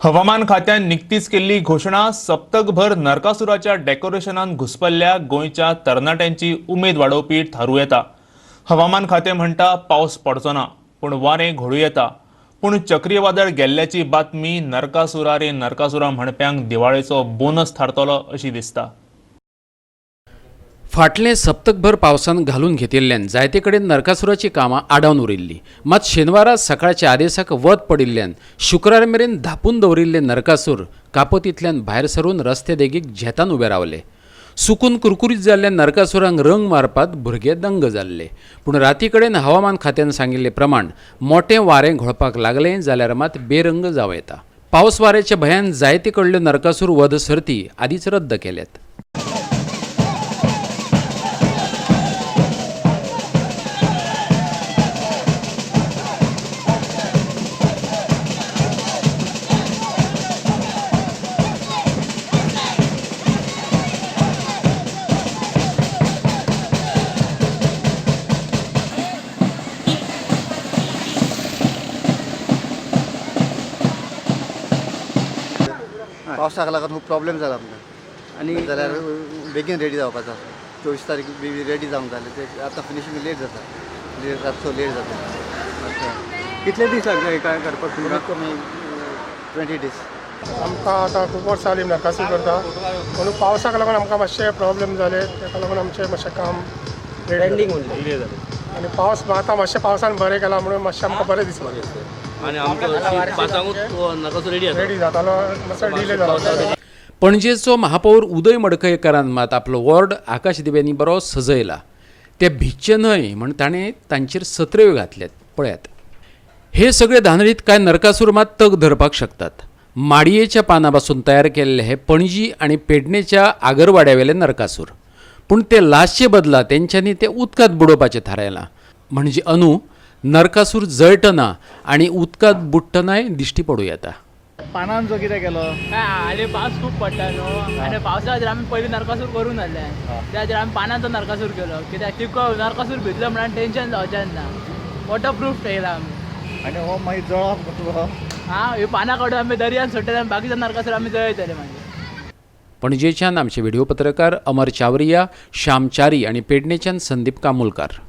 हवामान खात्यान निकतीच केल्ली घोशणा सप्तकभर नरकासुराच्या डेकोरेशनान घुस्पल्ल्या गोंयच्या तरणाट्यांची उमेद वाडोवपी थारूं येता. हवामान खातें म्हणटा पावस पडचो ना, पूण वारें घोळूं येता. पूण चक्रीवादळ गेल्ल्याची बातमी नरकासुरा रे नरकासुरा म्हणप्यांक दिवाळेचो बोनस थारतलो अशी दिसता. फाटलें सप्तकभर पावसान घालून घेतिल्ल्यान जायते कडेन नरकासुराची कामां आडावन उरिल्लीं. मात शेनवारा सकाळच्या आदेसाक वत पडिल्ल्यान शुक्रार मेरेन धांपून दवरिल्ले नरकासूर कापोतींतल्यान भायर सरून रस्ते देगेक झेतान उबे रावले. सुकून कुरकुरीत जाल्ल्या नरकासुरांक रंग मारपात भुरगे दंग जाल्ले. पूण राती कडेन हवामान खात्यान सांगिल्ले प्रमाण मोटें वारें घोळपाक लागलें जाल्यार मात बेरंग जावं येता. पावस वाऱ्याच्या भंयान जायते कडल्यो नरकासूर वध सर्ती आदींच रद्द केल्यात. पावसाक लागून खूब प्रॉब्लेम जाला आमकां आनी जाल्यार बेगीन रेडी जावपाचो आसा. 24 तारीख बी रेडी जावंक जाय आसलें, ते आतां फिनिशींग लेट जाता, लेट रातचो लेट जाता. अच्छा. कितले दीस लागले हे काय करपाक तुमकां? कमीत कमी 20 दीस. आमकां आतां खूब वर्सां जालीं नरकासूर करता, म्हणून पावसाक लागून आमकां मातशे प्रॉब्लेम जाले, ताका लागून आमचें मातशें काम पेंडींग उरलें. आनी पावस आतां मातशें पावसान बरें केलां म्हणून मातशें आमकां बरें दिसलां. आनी आमकां अशी पांचांकूच नरकासूर रेडी जाता. रेडी जातालो, मातसो डिले जालो. पणजेचो महापौर उदय मडकयकारान मात आपलो वॉर्ड आकाशदिव्यांनी बरो सजयला. ते भिजचे न्हय म्हण ताणें तांचेर सत्र्यो घातल्यात. पळयात, हे सगळे धांदळीत कांय नरकासूर मात तग धरपाक शकतात. माडयेच्या पानां पासून तयार केल्ले हे पणजी आनी पेडणेच्या आगरवाड्यावेले नरकासूर. पूण ते लासचे बदला तेंच्यांनी ते उदकांत बुडोवपाचें थारायलां. म्हणजे अनू नरकासूर जळटना आनी उदकांत बुडटनाय दिश्टी पडूं येता. पानांचो कितें केलो? आनी पावस खूब पडटा न्हू, आनी पावसा खातीर आमी पयलीं नरकासूर करून जाल्ले, त्या खातीर आमी पानांचो नरकासूर केलो. कित्याक तिको नरकासूर भिजलो म्हणून टेंशन जावचें ना, वॉटरप्रूफ ठेयला आमी. आनी हो मागीर जळप कसलो? आं, ह्यो पानां काडून आमी दर्यान सोडटले आनी बाकीचो नरकासूर आमी जळयतले मागीर. पणजेच्यान आमचे व्हिडिओ पत्रकार अमर चावरिया, श्याम च्यारी आनी पेडणेच्यान संदीप कामुलकार.